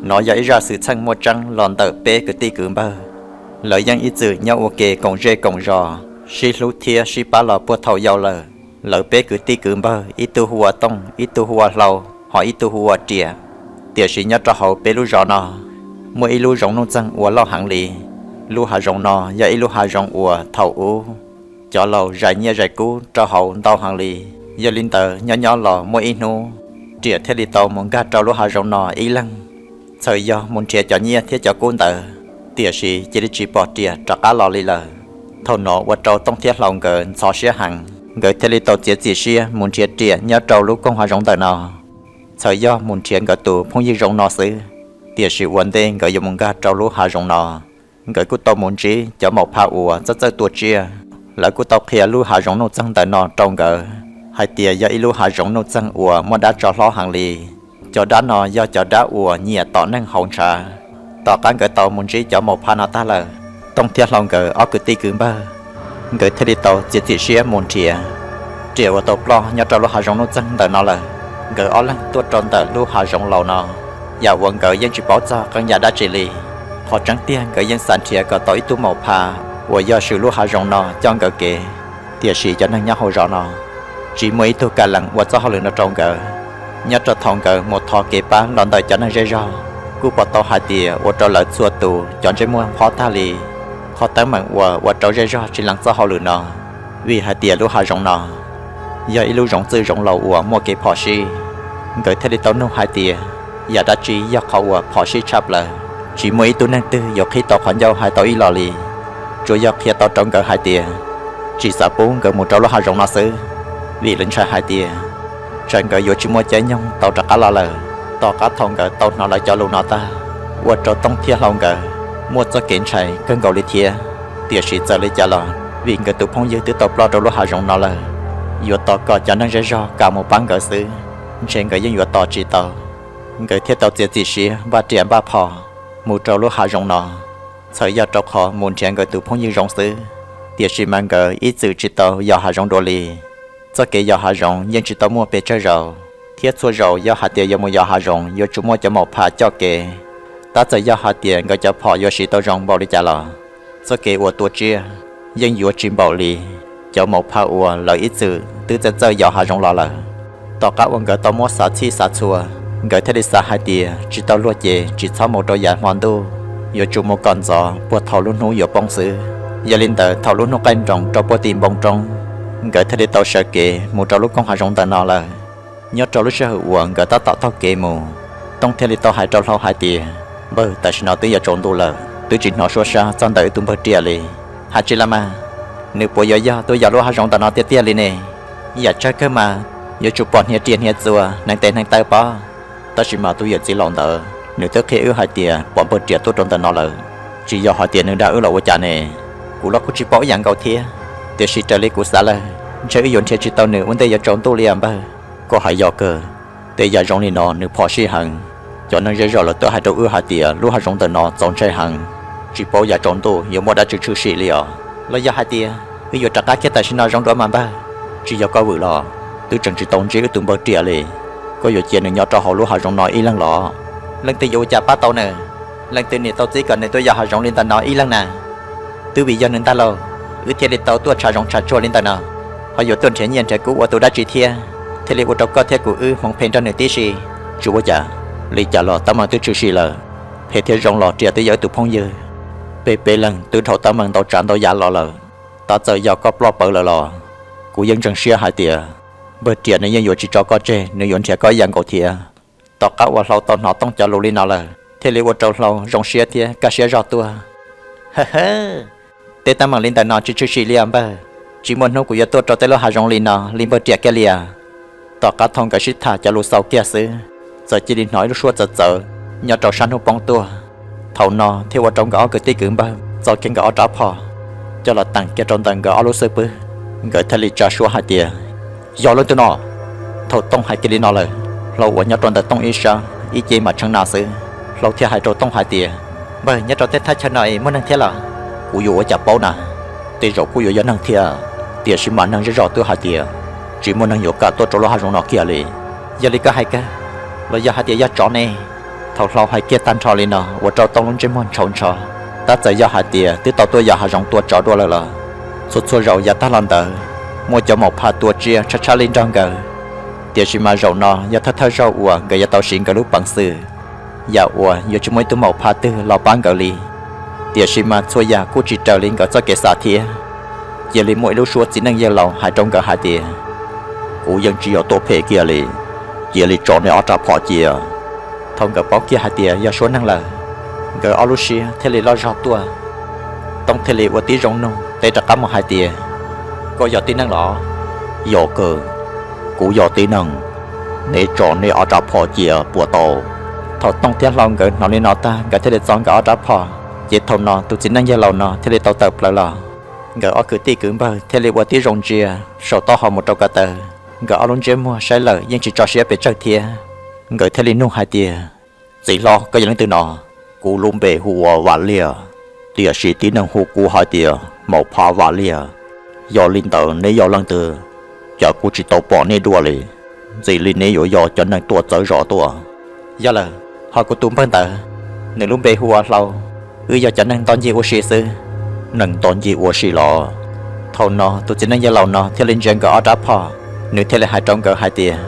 Nov yog ib zaj xwm txheej muaj tseeb los ntawm peb kwv tij kwv npawg. Lawv yeej ib txwm nyob ua ke koom zej koom zos, sib hlub thiab sib pab los puag thaum yau lawm. Lawv peb kwv tij kwv npawg, ib tug hu ua Tooj, ib tug hu ua Hlau, ho ib tug hu ua Riam. Tiam sis nyob rau hauv peb lub zos no, muaj ib lub zoov nuj txeeg uas loj heev li. Lub hav zoov no yog ib lub hav zoov uas thaum ub cov laus zais nyiaj zais kub rau hauv ntau heev li. Yog li ntawd, nyob nyob los muaj ib hnub, Riam thiaj li tau mus nkag rau lub hav zoov no ib leeg. Txhawm yog mus nrhiav cov nyiaj thiab cov kub ntawd, tiam sis cia li tsis pom Riam rov qab los li lawm. Thaum no ua rau Tooj thiab Hlau nkawd ntxhov siab heev, nkawd thiaj li tau txiav txim siab mus nrhiav Riam nyob rau lub koog hav zoov ntawm no. Txhawm yog mus nrhiav nkawd tus phooj ywg zoov no xwb, tiam sis ua ntej nkawd yuav mus nkag rau lub hav zoov no, nkawd kuj tau mus ntsib cov maum pha uas txawj txawj tua tsiaj. Lawv kuj tau qhia lub hav zoov nuj txeeg ntawm no rau nkawd hais tias yog ib lub hav zoov nuj txeeg uas muaj dab tsov hlob heev li. Cov dab no yog cov dab uas nyiam tom neeg haus ntshav. Tom qab nkawd tau mus ntsib cov maum pha no tag lawm, Tooj thiab Hlau nkawd ob kwv tij kwv npawg, nkawd thiaj li tau txiav txim siab mus nrhiav Riam uas tau ploj nyob rau lub hav zoov nuj txeeg ntawm no lawm. Nkawd ob leeg tuaj rau ntawm lub hav zoov laus no, yam uas nkawd yeej tsis paub txog qee yam dab tsi li. Qhov tseeb tiag nkawd yeej xav nrhiav kom tau ib tug maum pha uas yog swm lub hav zoov no coj nkawd kev, tiam sis cov neeg nyob hauv zos no tsis muaj ib tug kam lees ua txoj hauj lwm no rau nkawd. Nyob rau thaum nkawd mus thov kev pab los ntawm cov neeg zej zog, kuj pom tau hais tias ua rau lawv txhua tus cov ntsej muag phob tag li. Qhov teeb meem uas ua rau zej zog tsis lees txoj hauj lwm no, vim hais tias lub hav zoov no yog ib lub zoov txwj zoov laus uas muaj kev phom sij. Nkawd thiaj li tau nug hais tias yam dab tsi yog qhov uas phom sij tshaj plaws, tsis muaj ib tug neeg twg yuav qhib tau qhov ncauj hais tau ib los li. Tsuas yog qhia tau rau nkawd hais tias tsis xav pub nkawd mus rau lub hav zoov no xwb, vim lawv ntshai hais tias tsam nkawd yuav tsis muaj caij nyoog tau rov qab los lawm. Tom qab thaum nkawd tau hnov lawv cov lus no tag, ua rau Tooj thiab Hlau nkawd muaj txoj kev ntshai kawg nkaus li thiab. Tiam sis txawm li cas los vim nkawd tus phooj ywg twb tau ploj rau lub hav zoov no lawm, yuav tos kom cov neeg zej zog kam mus pab nkawd xwb, ntshe nkawd yeej yuav tos tsis tau. Nkawd thiaj tau txiav txim siab npaj riam npaj phom mus rau lub hav zoov no. Txhawm yog rau qhov mus nrhiav nkawd tus phooj ywg zoov xwb, tiam sis mas nkawd ib txwm tsis tau yos hav zoov dua li. Txoj kev yos hav zoov yeej tsis tau muaj pes tsawg zaus, thiab txhua zaus yog hais tias yuav mus yos hav zoov yuav tsum muaj cov maum pha coj kev. Tab txawm yog hais tias nkawd cov phom yuav siv tau zoo npaum li cas los, txoj kev uas tua tsiaj yeej yuav tsis npaum li cov maum pha uas lawv ib txwm twb txawj txawj yos hav zoov los lawm. Tom qab uas nkawd tau muab xav txhij xav txhua, nkawd thiaj li xav hais tias tsis tau luag ces tsis txhob mus rau yav hmo ntuj, yuav tsum mus kom ntxov puag thaum lub hnub yuav poob xwb. Yog li ntawd thaum lub hnub qaij nroos rau puag tim npoo roob, nkawd thiaj li tau sawv kev mus rau lub koog hav zoov ntawm no lawm. Nyob rau lub sij hawm uas nkawd tab tom taug kev mus, Tooj thiaj li tau hais rau Hlau hais tias, Npawg, tam sim no twb yuav tsaus ntuj lawm, twb tsis hnov suab sab txog ntawm wb tus npawg Riam li. Hais tsis los mas, nws puas yuav yog tuaj yos lub hav zoov ntawm no tiag tiag li ne? Yam tsawg kawg mas yuav tsum pom hniav riam hniav txuas hneev tes hneev taw pob. Tab sis mas tus yawm txiv laus ntawd nws twb qhia wb hais tias pom npawg Riam tuaj rau ntawm no lawm, tsis yog hais tias nws dag wb los ua cas ne? Kuv los kuj tsis paub ib yam nkaus thiab, tiam sis raws li kuv xav lawm ntshe wb yuav nrhiav tsis tau nws ua ntej yuav tsaus ntuj li os npawg. Koj hais yog kawg, tej yam zoo li no nws phom sij heev. Cov neeg zej zog lawv twb hais rau wb hais tias lub hav zoov ntawm no txaus ntshai heev, tsis paub yav tsaus ntuj yuav muaj dab tsi tshwm sim li os. Los yog hais tias wb yuav rov qab kiag tam sim no zoov dua mas npawg? Tsis yog koj vwm los, twb tseem tsis tau ntsib wb tus npawg Riam li. Koj yuav cia nws nyob rau hauv lub hav zoov no ib leeg los? Leej twg yuav ua cas pab tau nws? Leej twg niam tau txib kom nws tuaj yos hav zoov li ntawm no ib leeg na? Twb vim yog nws ntag lauj, wb thiaj li tau tuaj tshav zoov tshav tsuag li ntawm no, ho yuav tuaj nrhiav nyiaj nrhiav kub ua tus dab tsi thiab, thiaj li ua rau koj thiab kuv wb hmoov phem nrog nws tib si. Tsis ua cas, li cas los teeb meem twb tshwm sim lawm. Phem thiab zoo los Riam twb yog wb tus phooj ywg, peb peb leeg twb dhau teeb meem ntau tsav ntau yam los lawm. Tab txawm yog koj ploj pawv lawm los kuv yeej ntseeg siab hais tias npawg Riam nws yeej yuav tsis tso koj tseg, nws yuav nrhiav koj ib yam nkaus thiab. Tom qab uas Hlau tau hnov Tooj cov lus li no lawm thiaj li ua rau Hlau zoo siab thiab kaj siab zog tuaj. Hawj hawj, tej teeb meem li ntawm no tsis tshwm sim li os npawg. Tsis muaj hnub kuv yuav tuaj rau tej lub hav zoov li no li npawg Riam kiag li os. Tom qab thaum nkawd sib tham cov lus xaus kiag xwb, txawm cia li hnov ib lub suab txawv txawv nyob rau sab hnub poob tuaj. Thaum no thiaj ua rau nkawd ob kwv tij kwv npawg txo kiag nkawd ob rab phom coj los teem kiag rau ntawm nkawd ob lub xub pwg. Nkawd thiaj li tsa suab hais tias, Yog leej twg no? Thaum Tooj hais kiag li no lawm, Hlau uas nyob rau ntawm Tooj ib sab ib ce mas tshee na xwb. Hlau thiaj hais rau Tooj hais tias, Npawg, nyob rau tej thaj chaw no es muaj neeg thiab los? Kuv yuav ua cas paub na, tej zaum kuj yuav yog neeg thiab. Tiam sis mas neeg zej zog twb hais tias tsis muaj neeg yuav kam tuaj rau lub hav zoov no kiag li. Yog li koj hais kawg, los yog hais tias yog tsov ne? Thaum Hlau hais kiag tag nrho li no ua rau Tooj lub ntsej muag ntshauv ntsho. Tab txawm yog hais tias twb tau tuaj yos hav zoov tua tsov dua lawm los txhua txhua zaus yav tag los ntawd muaj cov maum phaj tua tsiaj tshaj tshaj li nrog nkawd. Tiam sis mas zaum no yog thawj thawj zaug uas nkawd yuav tau siv nkawd lub peev xwm, yam uas yuav tsis muaj ib tug maum phaj twg los pab nkawd li. Tiam sis mas txhua yam kuj tsis raws li nkawd txoj kev xav thiab. Cia li muaj ib lub suab txiv neej yawg laus hais rau nkawd hais tias, kuv yeej tsis yog tuaj phem kiag li, cia li tso nej ob rab phom cia. Thaum nkawd paub kiag hais tias yog suab neeg lawm, nkawd ob lub siab thiaj li loj zog tuaj. Tooj thiaj li ua tib zoo nug teb rov qab mus hais tias, koj yog tib neeg los? Yog kawg, kuv yog tib neeg. Neb tso neb ob rab phom cia puas tau? Thaum Tooj thiab Hlau nkawd hnov li no tag nkawd thiaj li txo nkawd ob rab phom, ces thaum no tus txiv neej yawg laus no thiaj li tau tawm plaws los. Nkawd ob kwv tij kwv npawg thiaj li ua tib zoo ntsia saum taub hau mus rau ko taw, nkawd ob lub ntsej muag saib lawm yeej tsis tso siab pes tsawg thiab. Nkawd thiaj li nug hais tias, txiv hlob, koj yog leej twg no? Kuv lub npe hu ua Vam Liag, tiam sis tib neeg hu kuv hais tias maum phaj Vam Liag. Yog li ntawd neb yog leej twg? Cas kuv tsis tau pom nej dua li? Ntxim li neb yuav yog cov neeg tuaj txawv zos tuaj. Yog lawm, ho kuv tus npawg ntawd, nws lub npe hu ua Hlau, wb yog cov neeg nto ncig ua si xwb. Neeg nto ncig ua si los? Thaum no tus txiv neej yawg laus no thiaj li ntsia nkawd ob rab phom, nws thiaj li hais rau nkawd hais tias,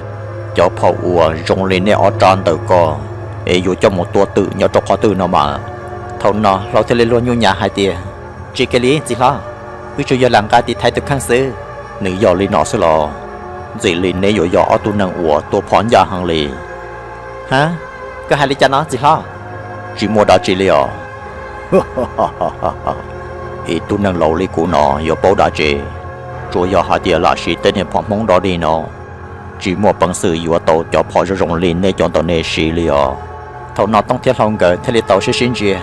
cov phom uas zoo li nej ob rab ntawm ko es yuav coj mus tua twm nyob rau qhov twg no mas? Thaum no Hlau thiaj li luag nyuj nyav hais tias, tsis kiag li txiv hlob, wb tsuas yog lam nqa tiv thaiv tus kheej xwb. Nws yog li no xwb los? Ntxim li neb yuav yog ob tug neeg uas tua phom ncaj heev li. Ha, koj hais li cas no txiv hlob? Tsis muaj dab tsi li os. Ib tug neeg laus li kuv no yuav paub dab tsi? Tsuas yog hais tias lam siv tej niag phom Hmoob dog dig no, tsis muaj peev xwm yuav tau cov phom zoo zoo li nej cov ntawm nej siv li os. Thaum no Tooj thiab Hlau nkawd thiaj li tau sib sib ntsia,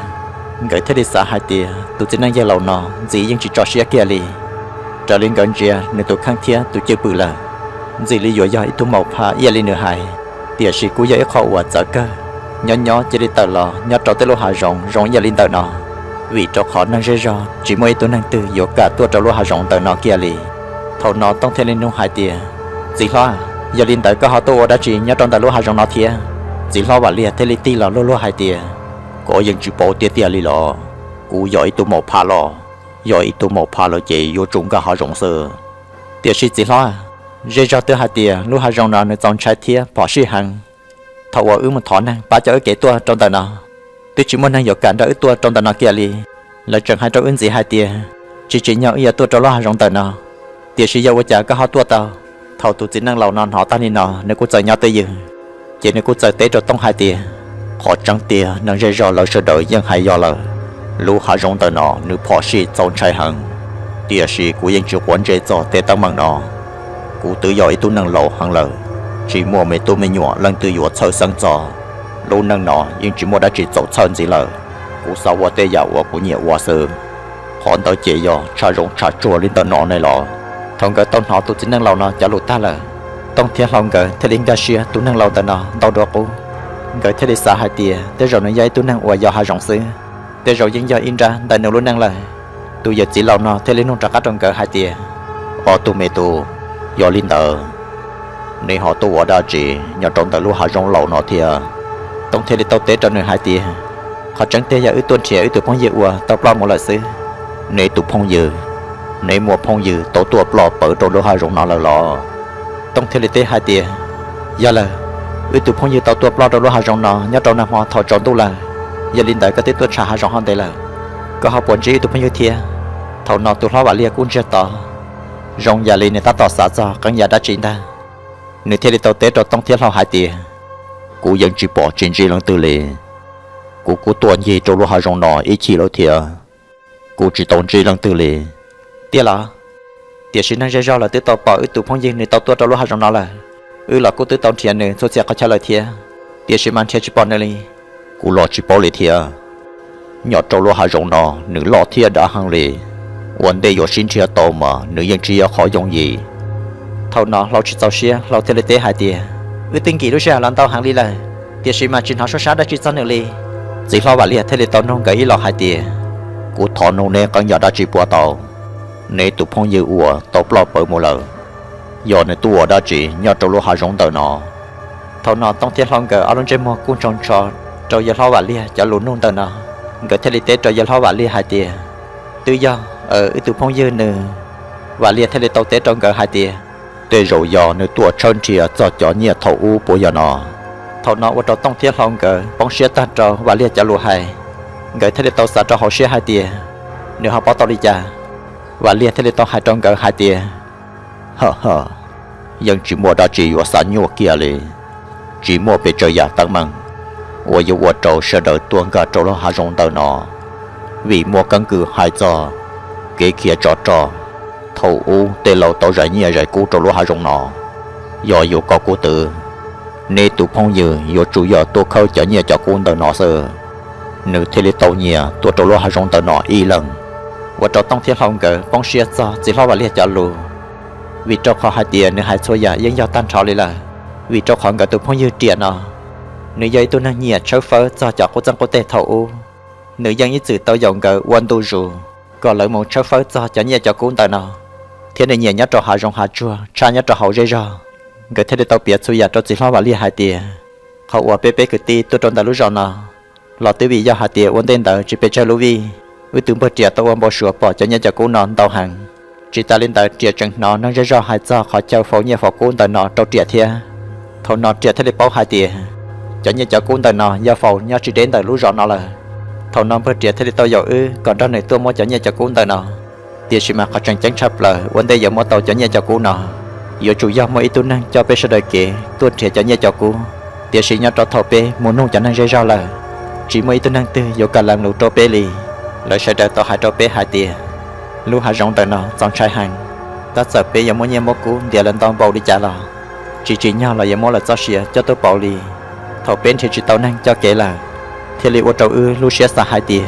nkawd thiaj li xav hais tias tus txiv neej yawg laus no ntxim yeej tsis tso siab kiag li. Raws li nkawd ntsia nws tus kheej thiab tus cwj pwm lawm, ntxim li yuav yog ib tug maum phaj ib yam li nws hais, tiam sis kuj yog ib qho uas txawv kawg. Nyob nyob cia li tawm los nyob rau tej lub hav zoov zoo ib yam li ntawm no, vim rau qhov neeg zej zog tsis muaj ib tug neeg twg yuav kam tuaj rau lub hav zoov ntawm no kiag li. Thaum no Tooj thiaj li nug hais tias, txiv hlob, yog li ntawd koj ho tuaj ua dab tsi nyob rau ntawm lub hav zoov no thiab? Txiv hlob Vam Liag thiaj li tig los luag luag hais tias, koj yeej tsis paub tiag tiag li los? Kuv yog ib tug maum phaj los, yog ib tug maum phaj lawm ces yuav tsum nkag hav zoov xwb. Tiam sis txiv hlob, zej zog twb hais tias lub hav zoov no nws txaus ntshai thiab phom sij heev. Thaum uas wb mus thov neeg pab coj wb kev tuaj rau ntawm no, twb tsis muaj neeg yuav kam nrog wb tuaj rau ntawm no kiag li. Lawv tseem hais rau wb ntxiv hais tias, tsis tsim nyog wb yuav tuaj rau lub hav zoov ntawm no. Tiam sis yog ua cas koj ho tuaj tau? Thaum tus txiv neej laus no hnov tag li no nws kuj txawm nyob twj ywm, ces nws kuj txawm teb rau Tooj hais tias, qhov tseeb tiag neeg zej zog lawv sawv daws yeej hais yog lawm, lub hav zoov ntawm no nws phom sij txaus ntshai heev. Tiam sis kuv yeej tsis quav ntsej txog tej teeb meem no. Kuv twb yog ib tug neeg laus heev lawm, tsis muaj me tub me nyuam leej twg yuav txhawj xeeb txog. Lub neej no yeej tsis muaj dab tsi txaus txhawj ntxiv lawm. Kuv xav ua tej yam uas kuv nyiam ua xwb. Qhov ntawd ces yog tshav zoov tshav tsuag li ntawm no ne los? Thaum nkawd tau hnov tus txiv neej laus no cov lus tag lawm, Tooj thiab Hlau nkawd thiaj li nkag siab tus neeg laus ntawm no ntau dua qub. Nkawd thiaj li xav hais tias tej zaum nws yog ib tug neeg uas yos hav zoov xwb, tej zaum yeej yog ib nrab ntawm nws lub neej lawm. Tus yawm txiv laus no thiaj li nug rov qab rau nkawd hais tias, ob tug me tub, yog li ntawd neb ho tuaj ua dab tsi nyob rau ntawm lub hav zoov laus no thiab? Tooj thiaj li tau teb rau nws hais tias, qhov tseeb tiag yog wb tuaj nrhiav wb tus phooj ywg uas tau ploj mus lawm xwb. Neb tus phooj ywg, neb muaj phooj ywg tau tuaj ploj pawv rau lub hav zoov no lawm los? Tooj thiaj li teb hais tias, yog lawm, wb tus phooj ywg tau tuaj ploj rau lub hav zoov no nyob rau nag hmo thaum tsaus ntuj lawm. Yog li ntawd koj twb tuaj tsham hav zoov hauv ntev lawm, koj ho puas ntsib wb tus phooj ywg thiab? Thaum no tus hlob Vam Liag kuj ntsiag to, zoo yam li nws tab tom xav txog qee yam dab tsi ntag. Nws thiaj li tau teb rau Tooj thiab Hlau hais tias, kuv yeej tsis pom tsis ntsib leej twg li. Kuv kuj tuaj ncig rau lub hav zoov no ib chim lawm thiab, kuv tsis tau ntsib leej twg li. Tiag los? Tiam sis neeg zej zog lawv twb tau pom wb tus phooj ywg nws tau tuaj rau lub hav zoov no lawm. Wb los kuj twb tau nrhiav nws txhua txhia qhov chaw lawm thiab, tiam sis mas nrhiav tsis pom nws li. Kuv los tsis paub li thiab. Nyob rau lub hav zoov no nws loj thiab dav heev li, ua ntej yuav sib nrhiav tau mas nws yeej tsis yog qhov yooj yim. Thaum no Hlau tsis txaus siab, Hlau thiaj li teb hais tias, wb twb nkim lub sij hawm los ntau heev li lawm, tiam sis mas tsis hnov suab sab dab tsi txog nws li. Txiv hlob Vam Liag thiaj li tau nug nkawd ib los hais tias, kuv thov nug neb qee yam dab tsi puas tau? Neb tus phooj ywg uas tau ploj pawv mus lawm, yog nws tuaj ua dab tsi nyob rau lub hav zoov ntawm no? Thaum no Tooj thiab Hlau nkawd ob lub ntsej muag kuj ntshau ntsho rau yawg hlob Vam Liag cov lus nug ntawm no. Nkawd thiaj li teb rau yawg hlob Vam Liag hais tias, twb yog wb tus phooj ywg nws. Vam Liag thiaj li tau teb rau nkawd hais tias, tej zaum yog nws tuaj tshawb nrhiav txog cov nyiaj thaum ub puas yog no? Thaum no ua rau Tooj thiab Hlau nkawd poob siab tag rau Vam Liag cov lus hais. Nkawd thiaj li tau xav rau hauv siab hais tias, nws ho paub tau li cas? Vam Liag thiaj li tau hais rau nkawd hais tias, yeej tsis muaj dab tsi yuav xav nyuaj kiag li. Tsis muaj pes tsawg yam teeb meem uas yuav ua rau sawv daws tuaj nkag rau lub hav zoov ntawm no, vim muaj keeb kwm hais txog kev khiav tsov rog thaum ub tej laus tau zais nyiaj zais kub rau lub hav zoov no. Yog yuav kom kuv twv, neb tus phooj ywg yuav tsum yog tuaj khawb cov nyiaj cov kub ntawm no xwb, nws thiaj li tau nyias tuaj rau lub hav zoov ntawm no ib leeg. Ua rau Tooj thiab Hlau nkawd poob siab txog txiv hlob Vam Liag cov lus, vim rau qhov hais tias nws hais txhua yam yeej yog tag nrho li lawm. Vim rau qhov nkawd tus phooj ywg Riam no, nws yog ib tug neeg nyiam tshawb fawb txog cov qub txeeb qub teg thaum ub. Nws yeej ib txwm tau yaum nkawd ua ntu zus kom lawv mus tshawb fawb txog cov nyiaj cov kub ntawm no, thiab nws nyiam nyob rau hav zoov hav tsuag tshaj nyob rau hauv zej zog. Nkawd thiaj li tau piav txhua yam rau txiv hlob Vam Liag hais tias, qhov uas peb peb kwv tij tuaj rau ntawm lub zos no los twb vim yog hais tias ua ntej ntawd tsis pes tsawg lub vij, wb tus npawg Riam tau ua npau suav pom cov nyiaj cov kub no ntau heev. Tsis tas li ntawd Riam tseem hnov neeg zej zog hais txog qhov chaw faus nyiaj faus kub ntawm no rau Riam thiab. Thaum no Riam thiaj li paub hais tias, cov nyiaj cov kub ntawm no yog faus nyob tsis deb ntawm lub zos no lawm. Thaum no npawg Riam thiaj li tau yaum wb kom nrog nws tuaj muab cov nyiaj cov kub ntawm no. Tiam sis mas qhov tseem ceeb tshaj plaws ua ntej yuav muab tau cov nyiaj cov kub no, yuav tsum yog muaj ib tug neeg coj peb sawv daws kev tuaj nrhiav cov nyiaj cov kub. Tiam sis nyob rau thaum peb mus nug cov neeg zej zog lawm, tsis muaj ib tug neeg twg yuav kam lees lus rau peb li. Lawv sawv daws tau hais rau peb hais tias, lub hav zoov ntawm no txaus ntshai heev. Tab txawm peb yuav muaj nyiaj muaj kub ntiav lawv ntau npaum li cas los tsis tsim nyog los yuav muab lawv txoj sia coj tuaj pauv li. Thaum peb nrhiav tsis tau neeg coj kev lawm, thiaj li ua rau wb lub siab xav hais tias,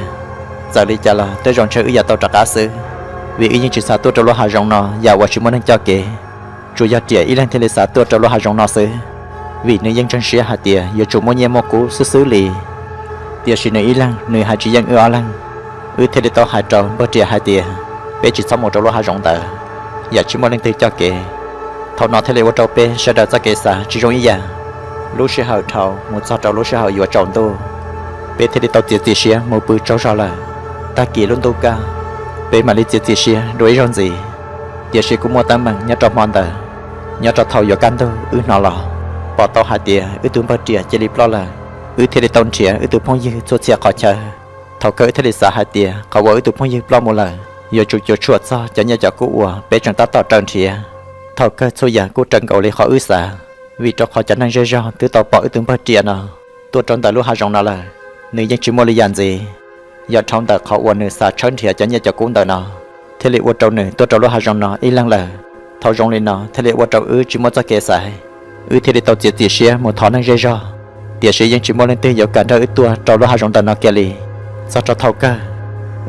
txawm li cas los tej zaum ntshe wb yuav tau rov qab xwb, vim wb yeej tsis xav tuaj rau lub hav zoov no yam uas tsis muaj neeg coj kev. Tsuas yog Riam ib leeg thiaj li xav tuaj rau lub hav zoov no xwb, vim nws yeej ntseeg siab hais tias yuav tsum muaj nyiaj muaj kub xwb xwb li. Tiam sis nws ib leeg nws hais tsis yeej wb ob leeg. Wb thiaj li tau hais rau npawg Riam hais tias, peb tsis txhob mus rau lub hav zoov ntawd, yam tsis muaj leej twg coj kev. Thaum no thiaj li ua rau peb sawv daws txoj kev xav tsis zoo ib yam. Lub sij hawm dhau mus txog rau lub sij hawm yuav tsaus ntuj, peb thiaj li tau txiav txim siab mus pw tsaug zog lawm. Tag kis lub ntuj kaj, peb mam li txiav txim siab dua ib zaug ntxiv. Tiam sis kuj muaj teeb meem nyob rau hmo ntawd, nyob rau thaum yuav kaj ntug wb hnov los pom tau hais tias wb tus npawg Riam cia li ploj lawm. Wb thiaj li tau nrhiav wb tus phooj ywg txhua txhia qhov chaw. Thaum kawg wb thiaj li xav hais tias qhov uas wb tus phooj ywg ploj mus lawm yuav tsum cuam tshuam txog cov nyiaj cov kub uas peb tseem tab tom raws nrhiav. Thaum kawg txhua yam kuj raws nkaus li qhov wb xav, vim rau qhov cov neeg zej zog twb tau pom wb tus npawg Riam no tuaj rau ntawm lub hav zoov no lawm. Nws yeej tsis muaj li yam ntxiv, yog dhau ntawm qhov uas nws xav tshawb nrhiav cov nyiaj cov kub ntawm no, thiaj li ua rau nws tuaj rau lub hav zoov no ib leeg lawm. Thaum zoo li no thiaj li ua rau wb tsis muaj txoj kev xaiv, wb thiaj li tau txiav txim siab mus thov neeg zej zog. Tiam sis yeej tsis muaj leej twg yuav kam nrog wb tuaj rau lub hav zoov ntawm no kiag li. Txog rau thaum kawg,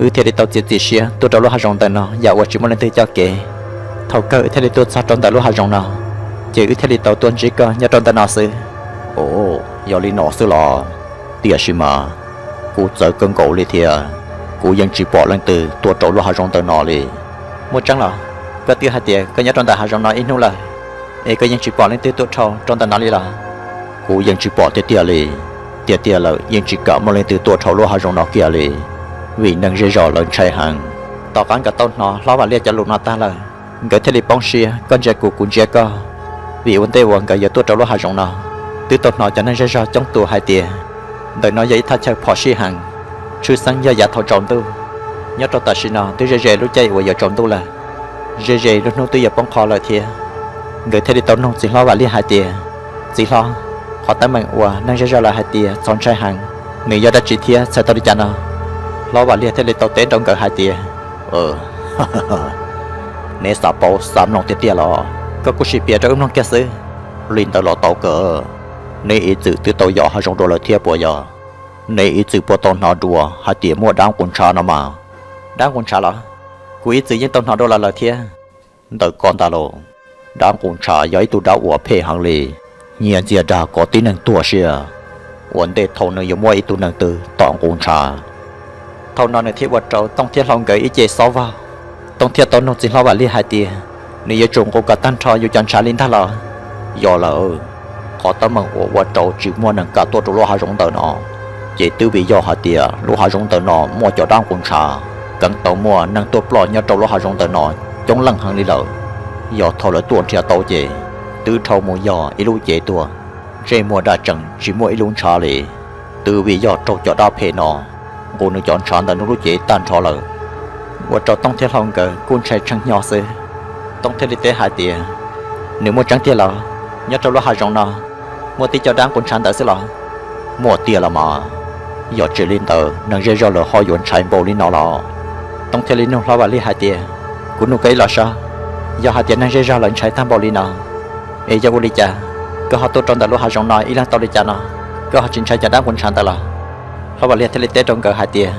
wb thiaj li tau txiav txim siab tuaj rau lub hav zoov ntawm no yam uas tsis muaj leej twg coj kev. Thaum kawg wb thiaj li tuaj txog rau ntawm lub hav zoov no, ces wb thiaj li tau tuaj ntsib koj nyob rau ntawm no xwb. Ov, yog li no xwb los? Tiam sis mas kuv txawv kawg nkaus li thiab, kuv yeej tsis pom leej twg tuaj rau lub hav zoov ntawm no li. Muaj tseeb los? Koj twb hais tias koj nyob rau ntawm hav zoov no ib hnub lawm, es koj yeej tsis pom leej twg tuaj dhau rau ntawm no li los? Kuv yeej tsis pom tiag tiag li. Tiag tiag lawm yeej tsis kam muaj leej twg tuaj dhau lub hav zoov no kiag li, vim neeg zej zog lawv ntshai heev. Tom qab nkawd tau hnov hlob Vam Liaj cov lus no tag lawm, nkawd thiaj li poob siab koj ntsia kuv kuv ntsia koj. Vim ua ntej uas nkawd yuav tuaj rau lub hav zoov no, twb tau hnov cov neeg zej zog coob tus hais tias ntawm no yog ib thaj chaw phom sij heev, tshwj xeeb yog yav thaum tsaus ntuj. Nyob rau tam sim no twb ze ze lub caij uas yuav tsaus ntuj lawm, ze ze lub hnub twb yuav poob qho lawm thiab. Nkawd thiaj li tau nug txiv hlob Vam Liaj hais tias, txiv hlob, qhov teeb meem uas neeg zej zog lawv hais tias txaus ntshai heev, nws yog dab tsi thiab txhais tau li cas no? Hlob Vam Liaj thiaj li tau teb rau nkawd hais tias, neb xav paub xav mloog tiag tiag los? Koj kuj sim piav rau wb mloog kiag xwb. Li ntawd los tau kawg. Neb ib txwm twb tau yos hav zoov dua lawm thiab puas yog? Neb ib txwm puas tau hnov dua hais tias muaj dab nqus ntshav no mas? Dab nqus ntshav los? Kuv ib txwm yeej tau hnov dua los lawm thiab. Ntawm koj ntag lauj. Dab nqus ntshav yog ib tug dab uas phem heev li, nyiam ntxias dag kom tib neeg tuag siab. Ua ntej thaum nws yuav muab ib tug neeg twg tom nqus ntshav, thaum no nws thiaj ua rau Tooj thiab Hlau nkawd ib ce xob vog. Tooj thiaj tau nug txiv hlob Vam Liaj hais tias, nws yuav tsum nqus kom tag nrho yus cov ntshav li ntag los? Yog lawm, qhov teeb meem uas ua rau tsis muaj neeg kam tuaj rau lub hav zoov ntawm no, Ces twb vim yog hais tias lub hav zoov ntawm no muaj cov dab nqus ntshav, keev tau muaj neeg tuaj ploj nyob rau lub hav zoov ntawm no coob leej heev li lawm. Yog thaum lawv tuaj nrhiav tau ces twb dhau mus yog ib lub cev tuag, ntsej muag daj tsees tsis muaj ib lub ntshav li. Twb vim yog raug cov dab phem no nqus nws cov ntshav ntawm nws lub cev tag nrho lawm, ua rau Tooj thiab Hlau nkawd kuj ntshai tshee hnyo xwb. Tooj thiaj li teb hais tias, Nws muaj tseeb tiag los? Nyob rau lub hav zoov no muaj tib co dab nqus ntshav ntawd xwb los? Muaj tiag los mas. Yog tsis li ntawd neeg zej zog lawv ho yuav ntshai npaum li no los? Tooj thiaj li nug Hlob Vam Liag hais tias, Kuv nug koj ib los saib, yog hais tias neeg zej zog lawv ntshai tag npaum li no, es yog ua li cas koj ho tuaj rau ntawm lub hav zoov no ib leeg tau li cas no, koj ho tsis ntshai cov dab nqus ntshav ntawd los? Hlob Vam Liag thiaj li teb rau nkawd hais tias,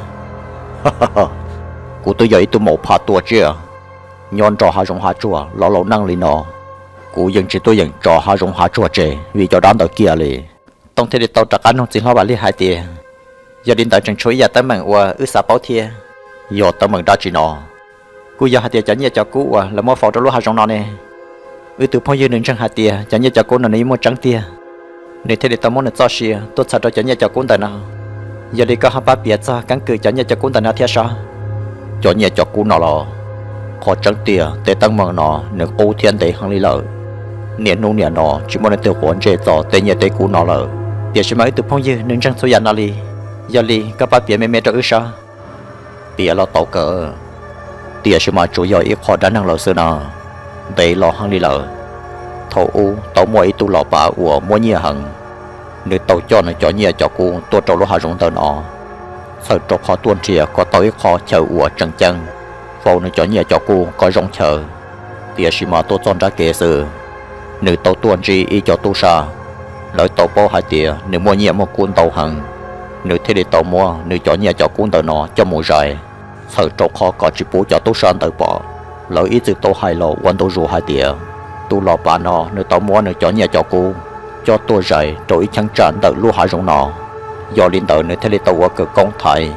Kuv twb yog ib tug maum phaj tua tsiaj nyob nrog hav zoov hav tsuag los laus neej li no, kuv yeej tsis tuaj yeem tso hav zoov hav tsuag tseg vim cov dab ntawd kiag li. Tooj thiaj li tau rov qab nug txiv Hlob Vam Liag hais tias, Yog li ntawd tseem tshuav ib yam teeb meem uas wb xav paub thiab. Yog teeb meem dab tsi no? Kuj yog hais tias cov nyiaj cov kub uas lawv muab faus rau lub hav zoov no ne, wb tus phooj ywg nws ntseeg hais tias cov nyiaj cov kub no nws yeej muaj tseeb tiag, nws thiaj li tau muab nws txoj sia tuaj txhawb rau cov nyiaj cov kub ntawm no. Yog li koj ho pab piav txog keeb kwm cov nyiaj cov kub ntawm no thiab saib. Cov nyiaj cov kub no los? Qhov tseeb tiag tej teeb meem no nws qub thiab ntev heev li lawm. Niaj hnub niam no tsis muaj leej twg quav ntsej txog tej nyiaj tej kub no lawm, tiam sis mas wb tus phooj ywg nws ntseeg txhua yam no li. Yog li koj pab piav me me rau wb saib. Piav los tau kawg, tiam sis mas tsuas yog ib qho dab neeg lawm xwb na. Ntev los heev li lawm, thaum ub tau muaj ib tug los pav uas muaj nyiaj heev, nws tau coj nws cov nyiaj cov kub tuaj rau lub hav zoov ntawm no, txhawm rau qhov tuaj nrhiav kom tau ib qho chaw uas tseem ceeb faus nws cov nyiaj cov kub kom zoo chaw. Tiam sis mas tuaj txog nrab kev xwb, nws tau tuaj ntsib ib co tub sab, lawv tau paub hais tias nws muaj nyiaj muaj kub ntau heev, nws thiaj li tau muab nws cov nyiaj cov kub ntawm no coj mus zais, txhawm rau qhov kom tsis pub cov tub sab ntawd pom. Lawv ib txwm tau hais los ua ntu zus hais tias tus los pav no nws tau muab nws cov nyiaj cov kub coj tuaj zais rau ib cheeb tsam ntawm lub hav zoov no. Yog li ntawd nws thiaj li tau ua kawm koob thaiv,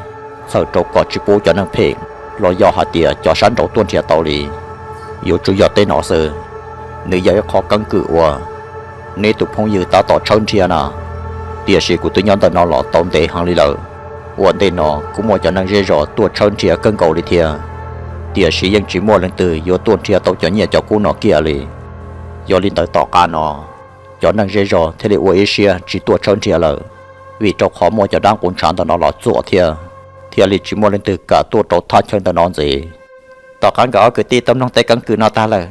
txhawm rau kom tsis pub cov neeg phem los yog hais tias cov sab nraud tuaj nrhiav tau li. Yuav tsum yog tej no xwb. Nws yog ib qho keeb kwm uas neb tus phooj ywg tab tom tshawb nrhiav na. Tiam sis kuv twb nyob ntawm no los tau ntev heev li lawm. Ua ntej no kuj muaj cov neeg zej zos tuaj tshawb nrhiav kawg nkaus li thiab, tiam sis yeej tsis muaj leej twg yuav tuaj nrhiav tau cov nyiaj cov kub no kiag li. Yog li ntawd tom qab no cov neeg zej zos thiaj li ua ib siab tsis tuaj tshawb nrhiav lawm, vim rau qhov muaj cov dab nqus ntshav ntawm no los txuam thiab, thiaj li tsis muaj leej twg kam tuaj rau thaj chaw ntawm no ntxiv. Tom qab nkawd ob kwv tij tau mloog tej keeb kwm no tag lawm,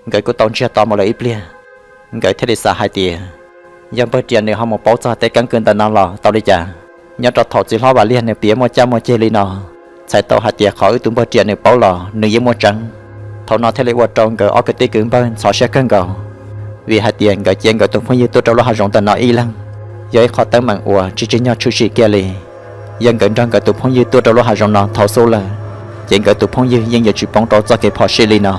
nkawd kuj tau ntsiag to mus lawm ib pliag. Nkawd thiaj li xav hais tias, yog npawg Riam nws ho mus paub txog tej keeb kwm ntawm no los tau li cas? Nyob rau thaum txiv hlob Vam Liag nws piav muaj caj muaj ceg li no, txhais tau hais tias qhov wb tus npawg Riam nws paub los nws yeej muaj tseeb. Thaum no thiaj li ua rau nkawd ob kwv tij kwv npawg ntxhov siab kawg nkaus, vim hais tias nkawd cia nkawd tus phooj ywg tuaj rau lub hav zoov ntawm no ib leeg, yog ib qho teeb meem uas tsis tsim nyog tshwm sim kiag li. Yog nkawd nrog nkawd tus phooj ywg tuaj rau lub hav zoov no thaum xub lawm, ces nkawd tus phooj ywg yeej yuav tsis poob rau txoj kev phom sij li no.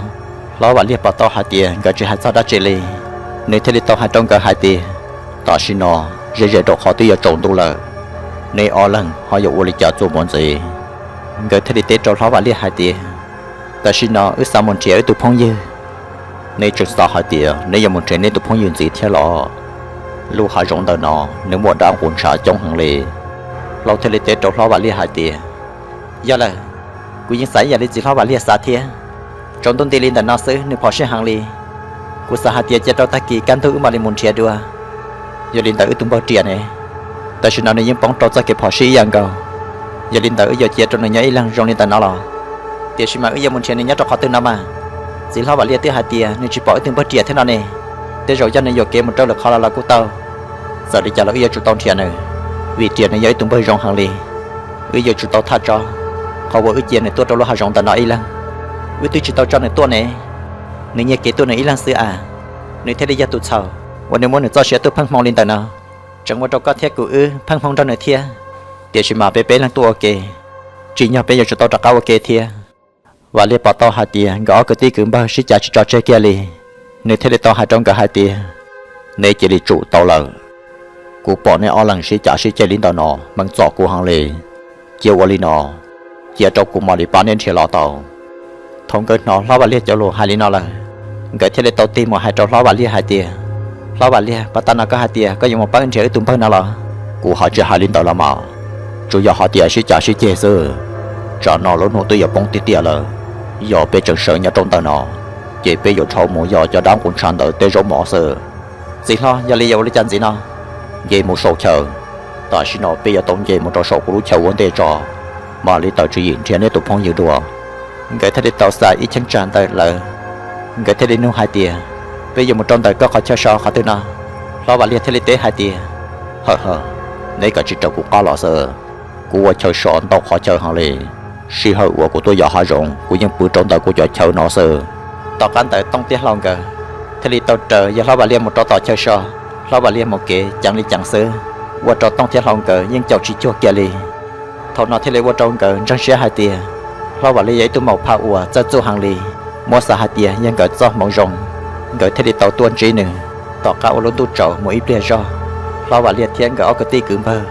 Hlob Vam Liag pom tau hais tias nkawd tsis hais txog dab tsi li, nws thiaj li tau hais rau nkawd hais tias, tam sim no ze ze rau qhov twb yuav tsaus ntuj lawm, neb ob leeg ho yuav ua li cas txuas mus ntxiv? Nkawd thiaj li teb rau hlob Vam Liag hais tias, tam sim no wb xav mus nrhiav wb tus phooj ywg. Neb tseem xav hais tias neb yuav mus nrhiav neb tus phooj ywg ntxiv thiab los? Lub hav zoov ntawm no nws muaj dab nqus ntshav coob heev li. Hlau thiaj li teb rau hlob Vam Liag hais tias, yog lawm, kuv yeej xav ib yam li txiv hlob Vam Liag xav thiab. Tsaus ntuj nti li ntawm no xwb nws phom sij heev li. Kuv xav hais tias cia rau tag kis kaj ntug wb mam li mus nrhiav dua. Yog li ntawd wb tus npawg Riam ne, tam sim no nws yeej poob rau txoj kev phom sij ib yam nkaus. Yog li ntawd wb yuav cia rau nws nyob ib leeg zoo li ntawm no los? Tiam sis mas wb yuav mus nrhiav nws nyob rau qhov twg no mas? Txiv hlob Vam Liag twb hais tias nws tsis pom wb tus npawg Riam thiab no ne. Tej zaum yog nws yuam kev mus rau lwm qhov los los kuj tau. Txawm li cas los wb yuav tsum tau nrhiav nws, vim Riam nws yog ib tus npawg zoo heev li. Wb yuav tsum tau thaj tso qhov uas wb cia nws tuaj rau lub hav zoov ntawm no ib leeg. Wb twb tsis tau tso nws tuaj ne, nws nyiag kev tuaj nws ib leeg xwb as. Nws thiaj li yog tus txhaum uas nws muab nws txoj sia tuaj pheej hmoo li ntawm no, tseem ua rau koj thiab kuv wb pheej hmoo nrog nws thiab. Tiam sis mas peb peb leeg tuaj ua ke, tsim nyog peb yuav tsum tau rov qab ua ke thiab. Vam Liag pom tau hais tias nkawd ob kwv tij kwv npawg sib cav tsis tso tseg kiag li, nws thiaj li tau hais rau nkawd hais tias, neb cia li tsum tau lawm. Kuv pom neb ob leeg sib cav sib ceg li ntawm no meej txom kuv heev li. Cia ua li no, cia rau kuv mam li pab neb nrhiav los tau. Thaum nkawd hnov hlob Vam Liag cov lus hais li no lawm, nkawd thiaj li tau tig mus hais rau hlob Vam Liag hais tias, hlob Vam Liag, pas tag no koj hais tias koj yuav mus pab nrhiav wb tus npawg no los? Kuv ho tsis hais li ntawd los mas. Tsuas yog hais tias sib cav sib ceg xwb, tsam no lub hnub twb yuav poob tiag tiag lawm. Yog peb tseem sawv nyob rau ntawm no, ces peb yuav rhau mus yog cov dab nqus ntshav ntawd tej zaub mov xwb. Txiv hlob, yog li yuav ua li cas ntxiv no? Nce mus saum chaw. Tam sim no peb yuav tau nce mus rau saum kuv lub chaw ua ntej tso, mam li tawm tswv yim nrhiav neb tus phooj ywg dua. Nkawd thiaj li tau xa ib cheeb tsam ntawm lawv. Nkawd thiaj li nug hais tias, peb yuav mus rau ntawm koj qhov chaw so qhov twg no? Hlob Vam Liag thiaj li teb hais tias, hawm hawm, neb kav tsij raws kuv qab los xwb. Kuv ua chaw so ntau qhov chaw heev li. Sij hawm uas kuv tuaj yos hav zoov kuv yeej pw rau ntawm kuv cov chaw no xwb. Tom qab ntawd Tooj thiab Hlau nkawd thiaj li tau raws yawg hlob Vam Liag mus rau tom chaw so. Hlob Vam Liag mus kev ceev li ceev xwb, ua rau Tooj thiab Hlau nkawd yeej caum tsis cuag kiag li. Thaum no thiaj li ua rau nkawd ntseeg siab hais tias hlob Vam Liag yog ib tug maum phaj uas txawj txuj heev li. Muab xav hais tias yog nkawd txoj hmoov zoo, nkawd thiaj li tau tuaj ntsib nws. Tom qab ua lub ntuj tsaus mus ib pliag zog, hlob Vam Liag thiab nkawd ob kwv tij kwv npawg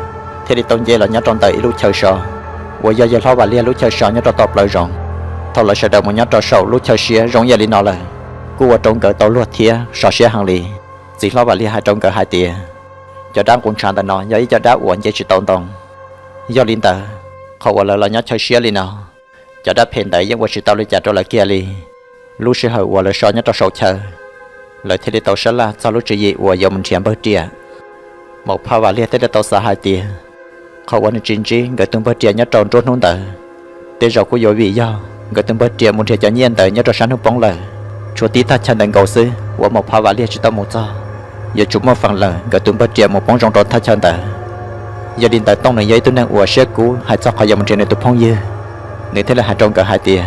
thiaj li tau nce los nyob rau ntawm ib lub chaw so uas yog yawg hlob Vam Liag lub chaw so nyob rau tom plawv zoov. Thaum lawv sawv daws mus nyob rau saum lub chaw siab zoo ib yam li no lawm, kuj ua rau nkawd tau luag thiab sov siab heev li. Txiv hlob Vam Liag hais rau nkawd hais tias, cov dab nqus ntshav ntawm no yog ib co dab uas nce tsis tau ntoo. Yog li ntawd, qhov uas lawv los nyob chaw siab li no, cov dab phem ntawd yeej ua tsis tau li cas rau lawv kiag li. Lub sij hawm uas lawv so nyob rau saum chaw, lawv thiaj li tau sab laj txog lub tswv yim uas yuav mus nrhiav npawg Riam. Maum phaj Vam Liag thiaj li tau xav hais tias, qhov uas nws tsis ntsib nkawd tus npawg Riam nyob rau nruab hnub ntawd, tej zaum kuj yuav vim yog nkawd tus npawg Riam mus nrhiav cov nyiaj ntawd nyob rau sab hnub poob lawm. Tshuav tib thaj chaw ntawm nkaus xwb uas maum phaj Vam Liag tsis tau mus txog, yuav tsum muaj feem lawm nkawd tus npawg Riam mus poob zoo rau thaj chaw ntawd. Yog li ntawd Tooj nws yog ib tug neeg uas siab kub hais txog qhov yuav mus nrhiav nws tus phooj ywg, nws thiaj li hais rau nkawd hais tias,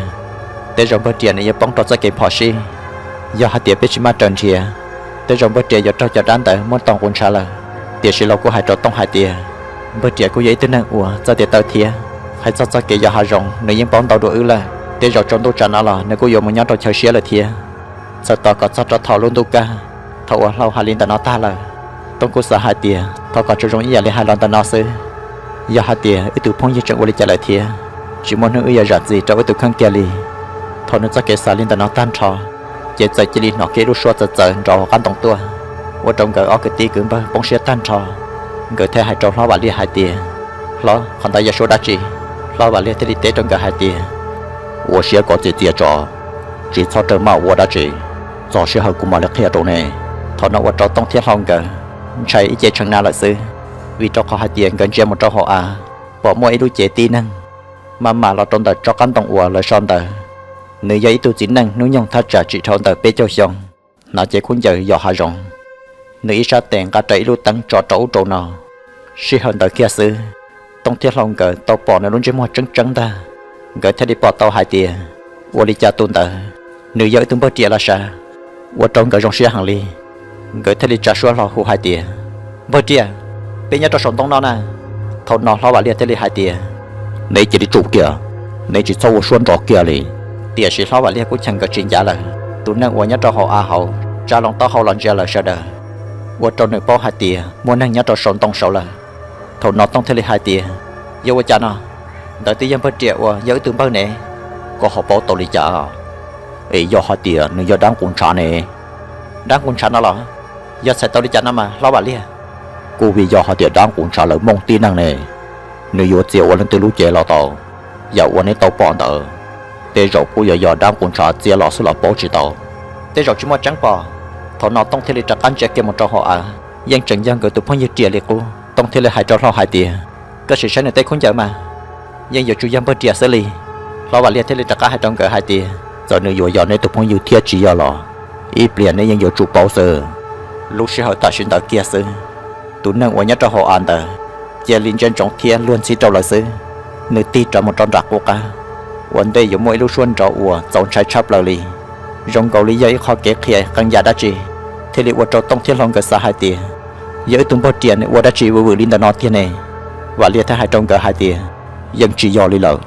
tej zaum npawg Riam nws yuav poob rau txoj kev phom sij. Yog hais tias peb tsis maj raws nrhiav, tej zaum npawg Riam yuav raug cov dab ntawd muab tom nqus ntshav lawm. Tiam sis los kuj hais rau Tooj hais tias, npawg Riam kuj yog ib tug neeg uas txawj tes taw thiab, hais txog txoj kev yos hav zoov nws yeej paub ntau dua wb lawm. Tej zaum tsaus ntuj tsam no los nws kuj yuav mus nyob rau chaw siab lawm thiab. Txhawm tos kom txog rau thaum lub ntuj kaj, thaum uas Hlau hais li ntawm no tag lawm, Tooj kuj xav hais tias thov kom tsuas zoo ib yam li hais los ntawm no xwb. Yog hais tias wb tus phooj ywg tseem ua li cas lawm thiab, tsis muaj hnub wb yuav zam txim rau wb tus kheej kiag li. Thaum nws txoj kev xav li ntawm no tag nrho, ces txawm cia li hnov kiag ib lub suab txawv txawv nrov hauv qab ntoo tuaj, ua rau nkawd ob kwv tij kwv npawg poob siab tag nrho. Nkawd thiaj hais rau hlob Vam Liag hais tias, hlob, qhov ntawd yog suab dab tsi? Hlob Vam Liag thiaj li teb rau nkawd hais tias, ua siab kom txias txias tso, tsis txhob rawm maj ua dab tsi, txog sij hawm kuv mam li qhia rau nej. Thaum no ua rau Tooj thiab Hlau nkawd ntshai ib ce tshee na lawm xwb, vim rau qhov hais tias nkawd ntsia mus rau hauv av, pom muaj ib lub cev tib neeg maj mam los rau ntawm tsob qab ntoo uas lawv so ntawd. Nws yog ib tug txiv neej hnub nyoog thaj tsam tsis dhau ntawm peb caug xyoo, hnav cev khaub ncaws yos hav zoov. Nws ib sab tes nqa rawv ib lub teeb tso rau ub rau no. Sij hawm ntawd kiag xwb, Tooj thiab Hlau nkawd tau pom nws lub ntsej muag tseeb tseeb ntag. Nkawd thiaj li pom tau hais tias, ua li cas tus ntawd nws yog ib tug npawg Riam los sav. Ua rau nkawd zoo siab heev li, nkawd thiaj li tsa suab hlo hu hais tias, npawg Riam, peb nyob rau saum ntoo no na. Thaum no hlob Vam Liag thiaj li hais tias, neb cia li tsum kiag, neb tsis txhob ua suab nrov kiag li. Tiam sis hlob Vam Liag kuj cheem nkawd tsis ncav lawm. Tus neeg uas nyob rau hauv av hauv tsa loo taub hau los ntsia lawv sawv daws, ua rau nws paub hais tias muaj neeg nyob rau saum ntoo saud lawm. Thaum no Tooj thiaj li hais tias, yog ua cas no? Ntawd twb yog npawg Riam uas yog wb tus npawg ne. Koj ho paub tau li cas? Es yog hais tias nws yog dab nqus ntshav ne? Dab nqus ntshav no los? Yog txhais tau li cas no mas hlob Vam Liag? Kuj vim yog hais tias dab nqus ntshav lawv Hmoob tib neeg ne, nws yuav txia ua leej twg lub cev los tau. Yam uas neb tau pom ntawd, tej zaum kuj yuav yog dab nqus ntshav txia los xwb los paub tsis tau. Tej zaum tsis muaj tseeb pom. Thaum no Tooj thiaj li rov qab ntsia kiag mus rau hauv av, yeej tseem yog nkawd tus phooj ywg Riam li qub. Tooj thiaj li hais rau Hlau hais tias, koj sim saib nws tej khaub ncaws mas, yeej yuav tsum yog npawg Riam xwb li. Hlob Vam Liag thiaj li rov qab hais rau nkawd hais tias, txawm nws yuav yog neb tus phooj ywg thiab tsis yog los, ib pliag neb yeej yuav tsum paub xwb. Lub sij hawm tam sim ntawd kiag xwb, tus neeg uas nyob rau hauv av ntawd cia li ntsia ntsoov thiab luag ntxhi rau lawv xwb. Nws tig rov mus rau nram qub qab, ua ntej yuav muaj ib lub suab nrov uas txaus ntshai tshaj plaws li, zoo nkaus li yog ib qho kev qhia qee yam dab tsi, thiaj li ua rau Tooj thiab Hlau nkawd xav hais tias, yog wb tus npawg Riam nws ua dab tsi vwm vwm li ntawm no tiag ne? Vam Liag thiaj hais rau nkawd hais tias, yeej tsis yog li lawm,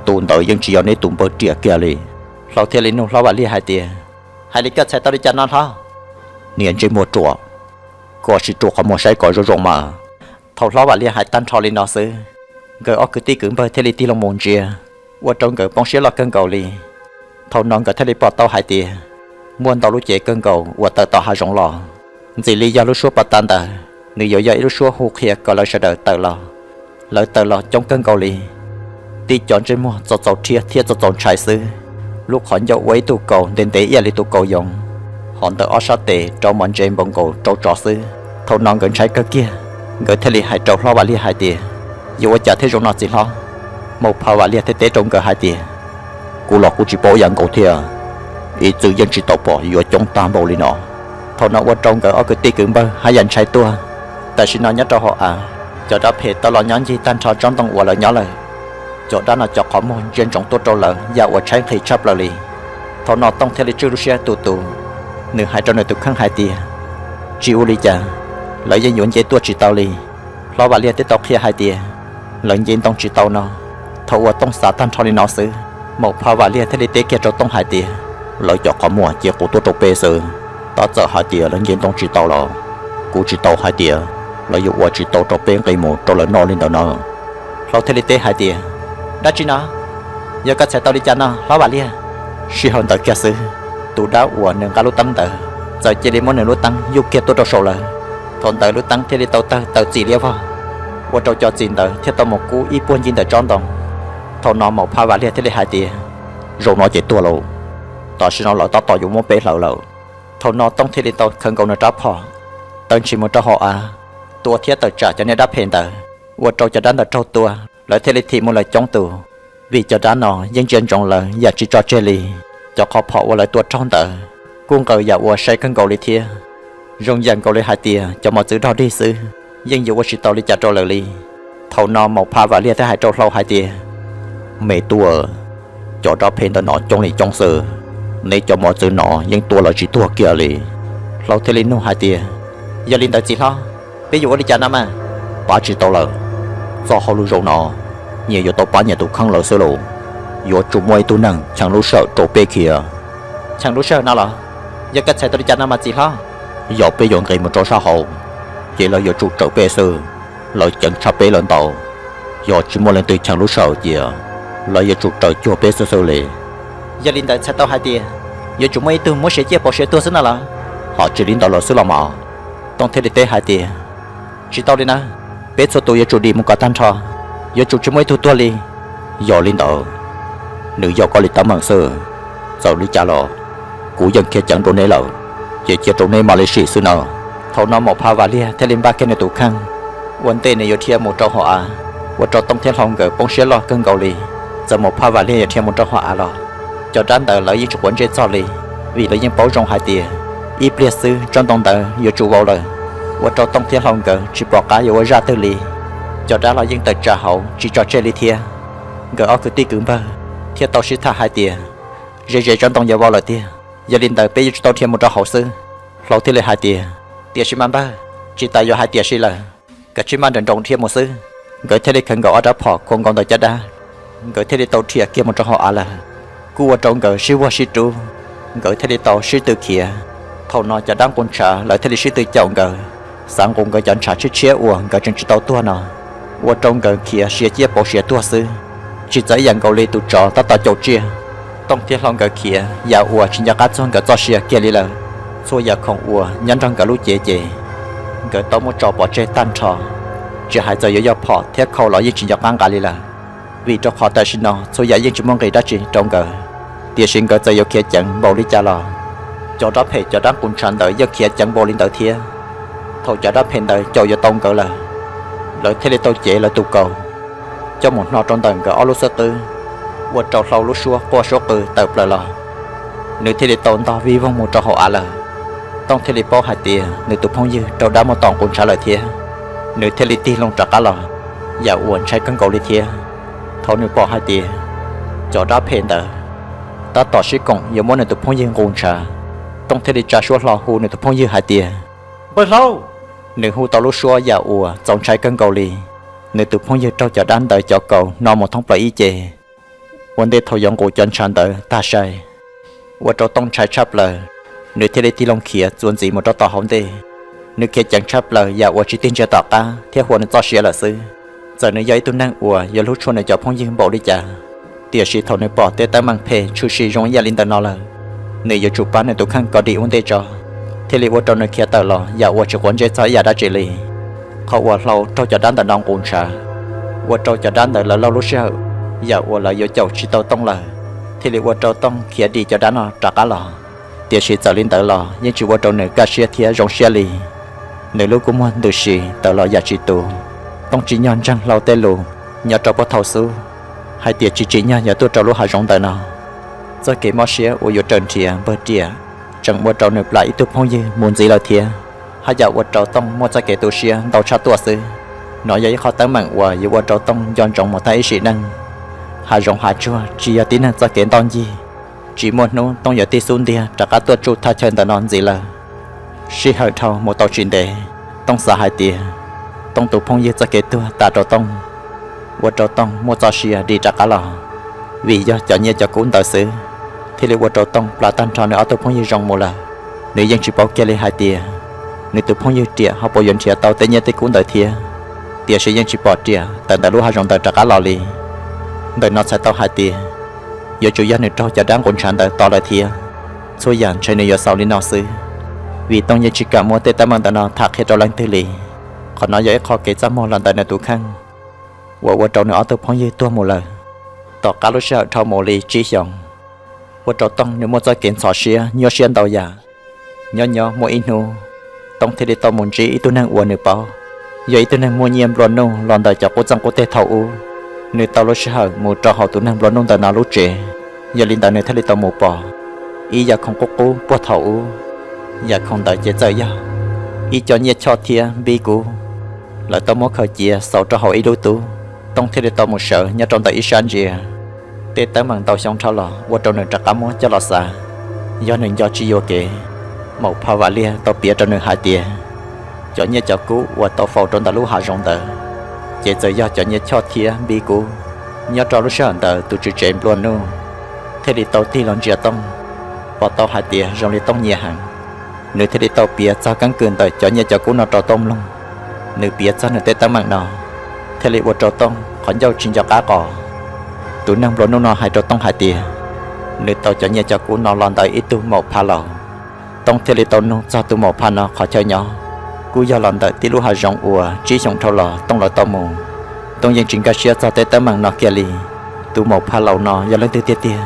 tus ntawd yeej tsis yog neb tus npawg Riam kiag li. Hlau thiaj li nug hlob Vam Liag hais tias, hais li koj txhais tau li cas no hlob? Niag ntsej muag ruam, koj sim rua qhov muag saib kom zoo zoo mas. Thaum hlob Vam Liag hais tag nrho li no xwb, nkawd ob kwv tij kwv npawg thiaj li tig loo mus ntsia, ua rau nkawd poob siab loj kawg nkaus li. Thaum no nkawd thiaj li pom tau hais tias, muaj ntau lub cev kawg nkaus uas tawm tom hav zoov los. Ntxim li yog lub suab pas tas ntawd, nws yuav yog ib lub suab hu qhia kom lawv sawv daws tawm los. Lawv tawm los coob kawg nkaus li, tib cov ntsej muag txaus txaus rhiab thiab txaus txaus ntshai xwb. Lub qhov ncauj ua ib tug kaus ntev ntev ib yam li tus kaus yoov, hos ntawm ob sab tes rau mos ntse npaum nkaus rau tsov xwb. Thaum no nkawd ntshai kawg kiag, nkawd thiaj li hais rau hlob Vam Liag hais tias, Yuav ua cas thiaj zoo no txiv hlob? Maum Phav Vam Liag thiaj teb rau nkawd hais tias, Kuv los kuj tsis paub ua cas nkaus thiab, ib txwm yeej tsis tau pom yuav coob tag npaum li no. Thaum no ua rau nkawd ob kwv tij kwv npawg haj yam ntshai tuaj. Tam sim no nyob rau hauv av, cov dab phem tau los nyob ncig tag nrho tsob ntoo uas lawv nyob lawm. Cov dab no cov qhov muag ntsia ntsoov tuaj rau lawv yam uas tshaib nqhis tshaj plaws li. Thaum no Tooj thiaj li tswj lub siab tus tus, nws hais rau nws tus kheej hais tias, Tsis ua li cas, lawv yeej yuav nce tuaj tsis tau li. Hlob Vam Liag twb tau qhia hais tias lawv nce ntoo tsis tau no. Thaum uas Tooj xav tag nrho li no xwb, Maum Phav Vam Liag thiaj li teb kiag rau Tooj hais tias, Lawv cov qhov muag cia kuv tuaj rau peb xwb. Tab txawm hais tias lawv nce ntoo tsis tau los kuv tsis tau hais tias lawv yuav ua tsis tau rau peb nqis mus rau lawv no li ntawd na. Hlob thiaj li teb hais tias, Dab tsi no? Yog koj txhais tau li cas no hlob Vam Liag? Sij hawm ntawd kiag xwb, tus dab uas nws nqa lub teeb ntawd txawm cia li muab nws lub teeb yuj kiag tuaj rau saum lawv. Thaum ntawd lub teeb thiaj li tau tawg tawm txim liab vog, ua rau cov txim ntawd thiaj tau mus kub ib puag ncig ntawm tsob ntoo. Thaum no Maum Phav Vam Liag thiaj li hais tias, Zaum no ces tuag lauj, tam sim no lawv tab tom yuav muab peb hlawv lawm. Thaum no Tooj thiaj li tau khaws nkaus nws rab phom, taw ntshis mus rau hauv av, tua thiab tawm tsam cov niag dab phem ntawd, ua rau cov dab ntawd raug tua, lawv thiaj li thim mus lawm coob tus. Vim cov dab no yeej ntsia ntsoov lawv yam tsis tso tseg li, cov qhov phom uas lawv tua raug ntawd kuj nqaws yam uas sai kawg nkaus li thiab. Zoo yam nkaus li hais tias cov mos txwv dog dig xwb, yeej yuav ua tsis tau li cas rau lawv li. Thaum no Maum Phav Vam Liag thiaj hais rau Hlau hais tias, Me tub, cov dab phem ntawm no coob li coob xwb, neb cov mos txwv no yeej tua lawv tsis tuag kiag li. Hlau thiaj li nug hais tias, Yog li ntawd txiv hlob, peb yuav ua li cas no mas? Pab tsis tau lawm, txoj hauj lwm zaum no nyias yuav tau pab nyias tus kheej lawm xwb lauj. Yuav tsum muaj ib tug neeg cheem lub sij hawm rau peb khiav. Cheem lub sij hawm no los? Yog koj txhais tau li cas no mas txiv hlob? Yog peb yuav nqis mus rau sab hauv, ces lawv yuav tsum raws peb xwb. Lawv ceev tshaj peb lawm ntau, yog tsis muaj leej twg cheem lub sij hawm cia, lawv yuav tsum raws cuag peb xwb xwb li. Yog li ntawd txhais tau hais tias yuav tsum muaj ib tug muab siav ciaj pauv siav tuag xwb no los? Ho tsis li ntawd lawm xwb los mas. Tooj thiaj li teb hais tias, Tsis tau li na, peb txhua tus yuav tsum dim mus kom tag nrho, yuav tsum tsis muaj ib tug tuag li. Yog li ntawd, nws yog koj li teeb meem xwb, txawm li cas los kuv yeej khiav ceev rau neb lawm, ces cia rau neb mam li sim xwb nawb. Thaum no Maum Phav Vam Liag thiaj li npaj kiag nws tus kheej, ua ntej nws yuav dhia mus rau hauv av, ua rau Tooj thiab Hlau nkawd poob siab loj kawg nkaus li. Txawm Maum Phav Vam Liag yuav dhia mus rau hauv av los, cov dab ntawd lawv yeej tsis quav ntsej txog li, vim lawv yeej paub zoo hais tias ib pliag xwb tsob ntoo ntawd yuav tsum vau lawm, ua rau Tooj thiab Hlau nkawd tsis pom qab yuav ua zaj twg li. Cov dab los yeej tawm tsam hauv tsis tso tseg li thiab. Nkawd ob kwv tij kwv npawg thiaj tau sib tham hais tias, Ze ze tsob ntoo yuav vau lawm tiag, yog li ntawd peb yuav tsum tau dhia mus rau hauv xwb. Hlau thiaj li hais tias, Tiam sis mas npawg, tsis tas yuav hais tiam sis lawm, kav tsij maj nroos nroos dhia mus xwb. Nkawd thiaj li khaws nkaus ob rab phom khua nkaus ntawm caj dab, nkawd thiaj li tau dhia kiag mus rau hauv av lawm. Kuj ua rau nkawd sib vuag sib rub, nkawd thiaj li tau sib tw khiav. Thaum no cov dab nqus ntshav lawv thiaj li sib tw caum nkawd, xav nqus nkawd cov ntshav tshiab tshiab uas nkawd tseem tsis tau tuag no, ua rau nkawd khiav siav ciaj pauv siav tuag xwb, tsis txawv ib yam nkaus li tus tsov tab tom caum tsiaj. Tooj thiab Hlau nkawd khiav yam uas tsis nco qab txog nkawd txoj sia kiag li lawm. Txhua yam khoom uas nyob nrog nkawd lub cev ces nkawd tau muab tso pov tseg tag nrho, tsis hais txawm yuav yog phom thiab khau los yeej tsis nco qab nqa li lawm. Vim rau qhov tam sim no txhua yam yeej tsis muaj nqis dab tsi rau nkawd, tiam sis nkawd txawm yuav khiav ceev npaum li cas los cov dab phem cov dab nqus ntshav ntawd yeej khiav ceev npaum li ntawd thiab. Thaum cov dab phem ntawd caum yuav tau nkawd lawm, lawv thiaj li tau cev lawv tus kaus coj mus hno rau ntawm nkawd ob lub xub qwb, ua rau Hlau lub suab quaj suab qw tawm plaws los, nws thiaj li tau ntog vij voog mus rau hauv av lawm. Tooj thiaj li paub hais tias nws tus phooj ywg raug dab muag tom nqus ntshav lawm thiab, nws thiaj li tig loo rov qab los yam uas ntshai kawg nkaus li thiab. Thaum nws pom hais tias cov dab phem ntawd tab tom sib koom yuav muab nws tus phooj ywg nqus ntshav, Tooj thiaj li tsa suab hlo hu nws tus phooj ywg hais tias, Npawg Hlau! Nws hu tau lub suab yam uas txaus ntshai kawg nkaus li. Nws tus phooj ywg raug cov dab ntawd cov kaus hno mus thoob plaws ib ce, ua ntej thaum yuav nqus cov ntshav ntawd tag sai, ua rau Tooj ntshai tshaj plaws. Nws thiaj li tig loo khiav txuas ntxiv mus rau tom hauv ntej. Nws khiav ceev tshaj plaws yam uas tsis tig ntsia tom qab thiab huas nws txoj sia lawm xwb. Txawm nws yog ib tug neeg uas yuav hlub tshua nws cov phooj ywg npaum li cas, tiam sis thaum nws pom tej teeb meem phem tshwm sim zoo ib yam li ntawm no lawm, nws yuav tsum pab nws tus kheej kom dim ua ntej tso, thiaj li ua rau nws khiav tawm los yam uas tsis quav ntsej txog ib yam dab tsi li. Qhov uas Hlau raug cov dab ntawm no nqus ntshav, ua rau cov dab ntawd lawv laug lub sij hawm yam uas lawv yuav caum tsis tau Tooj lawm, thiaj li ua rau Tooj khiav dim cov dab no rov qab los. Tiam sis txawm li ntawd los yeej tsis ua rau nws kaj siab thiab zoo siab li. Nws lub kua muag ntws si tawm los yam tsis tus. Tooj tsim nyog ntseeg Hlau tej lus nyob rau puag thaum xub hais tias tsis tsim nyog yuav tuaj rau lub hav zoov ntawm no. Txoj kev mob siab uas yuav raws nrhiav npawg Riam tseem ua rau nws plam ib tug phooj ywg mus ntxiv lawm thiab, haj yam ua rau Tooj muaj txoj kev tu siab ntau tshaj tuaj xwb. Nov yog ib qho teeb meem uas yuav ua rau Tooj nco ntsoov mus tag ib sim neej. Hav zoov hav tsuag tsis yog tib neeg txoj kev ntoj ncig, tsis muaj hnub Tooj yuav tig xub ntiag rov qab tuaj tsuj thaj chaw ntawm no ntxiv lawm. Sij hawm dhau mus tau tsis ntev, Tooj xav hais tias Tooj tus phooj ywg txoj kev tuag tas rau Tooj, ua rau Tooj muaj txoj sia dim rov qab los. Vim yog cov nyiaj cov kub ntawd xwb, thiaj li ua rau Tooj plam tag nrho nws ob tug phooj ywg zoo mus lawm. Nws yeej tsis paub kiag li hais tias nws tus phooj ywg Riam ho puas yuav nrhiav tau tej nyiaj tej kub ntawd thiab. Tiam sis yeej tsis pom Riam tawm ntawm lub hav zoov ntawd rov qab los li. Ntawm no txhais tau hais tias yuav tsum yog nws raug cov dab nqus ntshav ntawd tom lawm thiab. Txhua yam ntshe nws yuav xaus li no xwb, vim Tooj yeej tsis kam muab tej teeb meem ntawm no tham qhia rau leej twg li. Qhov no yog ib qho kev txaj muag los ntawm nws tus kheej uas ua rau nws ob tug phooj ywg tuag mus lawm. Tom qab lub sij hawm dhau mus li tsib xyoos, ua rau Tooj nws muaj txoj kev ntxhov siab nyuaj siab ntau yam. Nyob nyob muaj ib hnub, Tooj thiaj li tau mus ntsib ib tug neeg uas nws paub, yog ib tug neeg muaj nyiaj nplua nuj los ntawm cov qub txeeg qub teg thaum ub. Nws tau lub sij hawm mus rau hauv tus neeg nplua nuj ntawm no lub tsev, yog li ntawd nws thiaj li tau mus pom ib yam khoom qub qub puag thaum ub. Yam khoom ntawd ces txawm yog ib co nyiaj choj thiab npib kub, lawv tau muab khaws cia xaus rau hauv ib lub tub. Tooj thiaj li tau mus sawv nyob rau ntawm ib sab ntsia. Tej teeb meem ntau xyoo dhau los ua rau nws rov qab muab coj los xav, yog nws nco tsis yuam kev, maum pha Vam Liag tau piav rau nws hais tias cov nyiaj cov kub uas tau faus rau ntawm lub hav zoov ntawd, ces txawm yog cov nyiaj choj thiab npib kub. Nyob rau lub sij hawm ntawd tus tswv tsev nplua nuj thiaj li tau tig los ntsia Tooj, pom tau hais tias zoo li Tooj nyiam heev. Nws thiaj li tau piav txog keeb kwm ntawm cov nyiaj cov kub no rau Tooj mloog. Nws piav txog nws tej teeb meem no, thiaj li ua rau Tooj qhov ncauj tsis nco qab qos. Tus neeg nplua nuj no hais rau Tooj hais tias nws tau cov nyiaj cov kub no los ntawm ib tug maum pha laus. Tooj thiaj li tau nug txog tus maum pha no qhov chaw nyob, kuj yog los ntawm tib lub hav zoov uas tsib xyoos dhau los Tooj lawv tau mus. Tooj yeej tsis nkag siab txog tej teeb meem no kiag li. Tus maum pha laus no yog leej twg tiag tiag?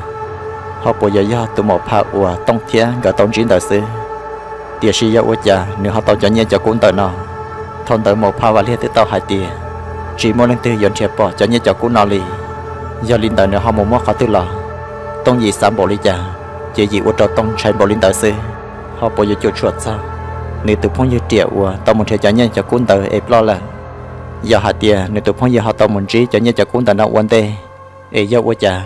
Ho puas yog yog tus maum pha uas Tooj thiab nkawd tau ntsib ntawd xwb? Tiam sis yog ua cas nws ho tau cov nyiaj cov kub ntawm no? Thaum ntawd maum pha Vam Liag twb tau hais tias tsis muaj leej twg yuav nrhiav pom cov nyiaj cov kub no li. Yog li ntawd nws ho mus muab qhov twg los? Tooj Yim xav npaum li cas, ces Yim ua rau Tooj ntshai npaum li ntawd xwb. Ho puas yuav cuam tshuam txog nws tus phooj ywg Riam uas tau mus nrhiav cov nyiaj cov kub ntawd es ploj lawm? Yog hais tias nws tus phooj ywg ho tau mus ntsib cov nyiaj cov kub ntawm no ua ntej, es yog ua cas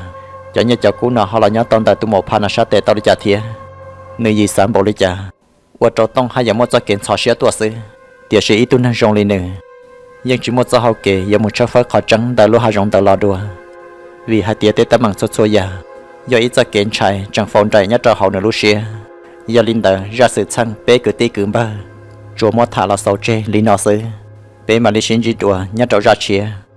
cov nyiaj cov kub no ho los nyob tau ntawm tus maum pha no sab tes tau li cas thiab? Nws Yim xav npaum li cas, ua rau Tooj haj yam muaj txoj kev ntxhov siab tuaj xwb. Tiam sis ib tug neeg zoo li nws yeej tsis muaj txoj hau kev yuav mus tshawb fawb qhov tseeb ntawm lub hav zoov ntawd los dua, vim hais tias tej teeb meem txhua txhua yam yog ib txoj kev ntshai tseem faus nraim nyob rau hauv nws lub siab. Yog li ntawd zaj xwm txheej peb kwv tij kwv npawg tsuas muab tham los xaus tseg li no xwb. Peb mam li sib ntsib dua nyob rau zaj tshiab.